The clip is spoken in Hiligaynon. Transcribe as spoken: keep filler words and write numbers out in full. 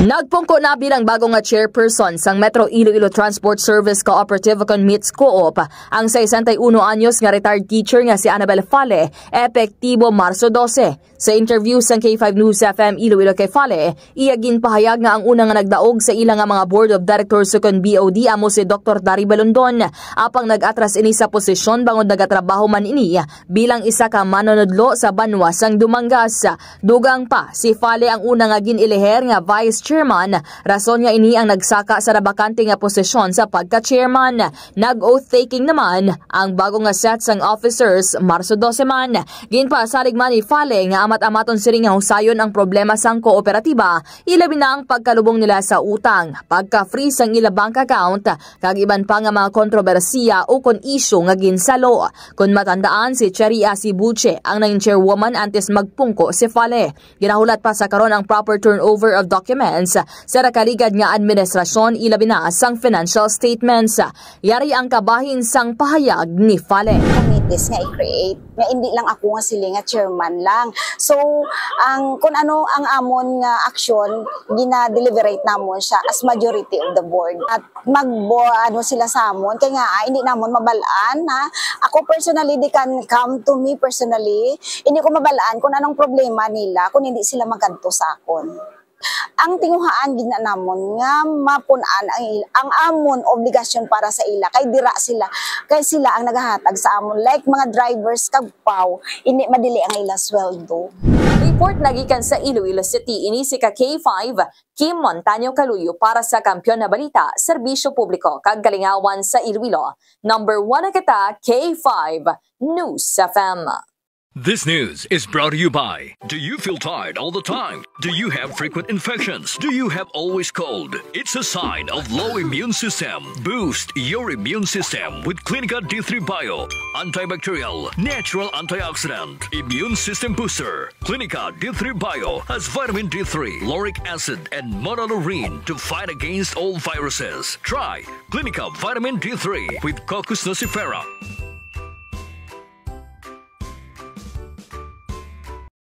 Nagpungko na bilang bago nga chairperson sang Metro Iloilo Transport Service Cooperative, kon METS Coop, ang sesenta y uno anyos nga retired teacher nga si Annabel Fale, epektibo Marso dose. Sa interview sang K five News F M Iloilo kay Fale, iya ginpahayag nga ang una nga nagdaog sa ila nga mga board of directors ukon B O D amo si Doktor Dari Balondon, apang nag-atras ini sa posisyon bangod nagatrabaho man ini bilang isa ka manunudlo sa banwa sang Dumangas. Dugang pa, si Fale ang una nga gin-iliher nga vice chairman, rason nga ini ang nagsaka sa nabakante nga posisyon sa pagka-chairman. Nag-oath-taking naman ang bago nga set sang officers Marso dose man. Ginpasalig man ni Fale nga amat-amaton sini nga husayon ang problema sang kooperatiba, ilabi na ang pagkalubong nila sa utang, pagka-freeze sang ila bank account, kag iban pa nga mga kontrobersiya ukon isyu nga ginsalo. Kon matandaan, si Cheria Sibuche ang nangin chairwoman antes magpungko si Fale. Ginahulat pa sa karon ang proper turnover of documents sa nakaligad nga administrasyon, ilabi na sang financial statements. Yari ang kabahin sang pahayag ni Fale. Committees nga i-create, nga hindi lang ako nga sila nga chairman lang. So, ang, kung ano ang amon nga aksyon, gina-deliberate namon siya as majority of the board. At magbo-, ano sila sa amon, kay nga, ah, hindi namon mabalaan, ha. Ako personally, they can come to me personally. Hindi ko mabalaan kung anong problema nila kung hindi sila magkadto sa akon. Ang tinguhaan gid na namon nga mapun-an ang il-, ang amon obligasyon para sa ila, kay dira sila, kay sila ang nagahatag sa amon, like mga drivers kag paw, hindi madili ang ila sweldo. Report nagikan sa Iloilo City, ini si ka K five, Kim Montaño Caluyo para sa Kampiyon na Balita, Serbisyo Publiko kag Kalingawan sa Iloilo. Number one na kita, K five News F M. This news is brought to you by: Do you feel tired all the time? Do you have frequent infections? Do you have always cold? It's a sign of low immune system. Boost your immune system with Clinica D three Bio. Antibacterial, natural antioxidant, immune system booster. Clinica D three Bio has vitamin D three, lauric acid, and monolaurin to fight against all viruses. Try Clinica Vitamin D three with Cocos nucifera.